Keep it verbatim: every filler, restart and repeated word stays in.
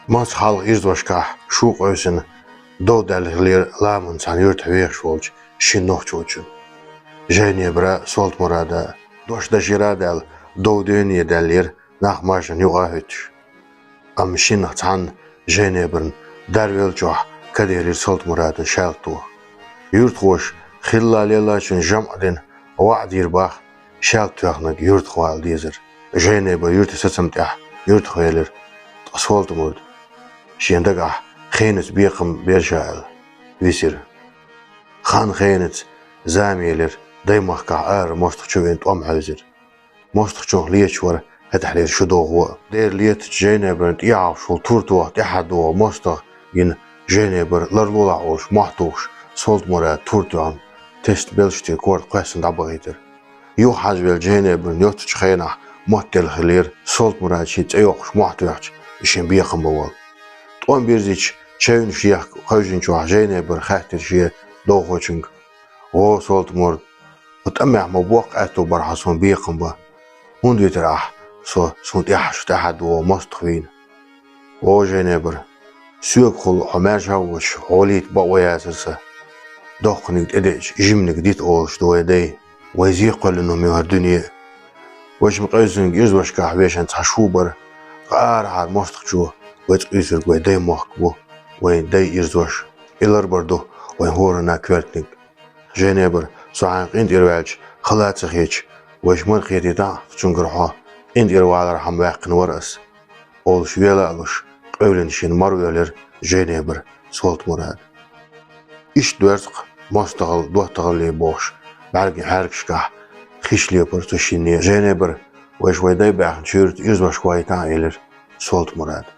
Маца хьалха ирзошкахь шу къевсина дов даьлла хилира ламанца цхьана юьртахь вехаш волчу шина нохчочун. Жайнебара, Солтмурада дош дашера а даьлла, дов дуьйне даьллера нах маршонна юкъа а хӀуьттуш. Амма шиннах цхьанна Жайнебарна дарвеллачохь каделира Солтмурадна шаьлта тоха. Юьртахоша хилла-леллачун жамӀ дина ваӀда йира боху шаьлта тоьхнарг юьртахвала дезар. Жайнебар юьртан сацам тӀехь юьртахвелира, ткъа Солтмурд, шен дагахь хенаца бекхам бер ша аьлла, висира. Хан хенаца зама елира, даймахкахь арара мостагӀчу вина тӀом хьевзира. МостагӀчунах леташ вара хӀетахьлера шу догӀу а. Дера летачу Жайнебарна тӀехьалхаш волу тур тоха тӀаьхьа догӀу мостагӀа гина Жайнебар ларлолахь олуш мохь тухуш, Солтмурад тур тоьхна тесна белшаш тӀе корта кхоьссина дӀабахийтира. Юха хьажавелла Жайнебарна йоццачу хенахь мотт делла хилира, Солтмурад шен цӀе йоккхуш мохь тоьхча, и шен бекхам бан волу. ТӀом бирзича, чевнаш ехка хевшинчохь Жайнебар хаьттира шен довхочуьнга: «ГӀо, Солтмурд, хӀун тӀамехь ма боккха аьтто бара хьо суна бекхам бан? ХӀунда витира ахь со суна тӀаьхьа шу тӀаьхьа догӀу мостагӀа вийна?» «ГӀо, Жайнебар, соьгахула хьо маьрша а воцуш, хьолийта бакъо яцара сан. Доккханиг тӀедеъча, жиманиг дита олуш ду вайн дай. Вайн зен кхоьллина хӀума ю хӀара дуьне а. Вайшимма къевсинарг ирзошкахь вешан цхьа шу бара, ткъа арахьара мостагӀчо вай цкъа уьйсург вайн даймохк бу, вайн дай ирзош. И ларбар ду вайн хӀоранна коьртаниг. Жайнебар, со хьайна къинтӀера ваьлча, хала а ца хеташ, вайша ма кхетийтахьа цуьнгара хьо, къинтӀера валархьама ваьккхина вара ас», — олуш вела а луш, къевлина шена марвоьллира Жайнебар Солтмурад. Иштта доьрзу-кх мостагӀалла, доттагӀалле бохуш, бӀаьргийн хьаьркашкахь хиш лепара цу шинне. «Жайнебар, вайша вайн дай баьхначу юьрта ирзошка вайтахьа», — элира Солтмурада.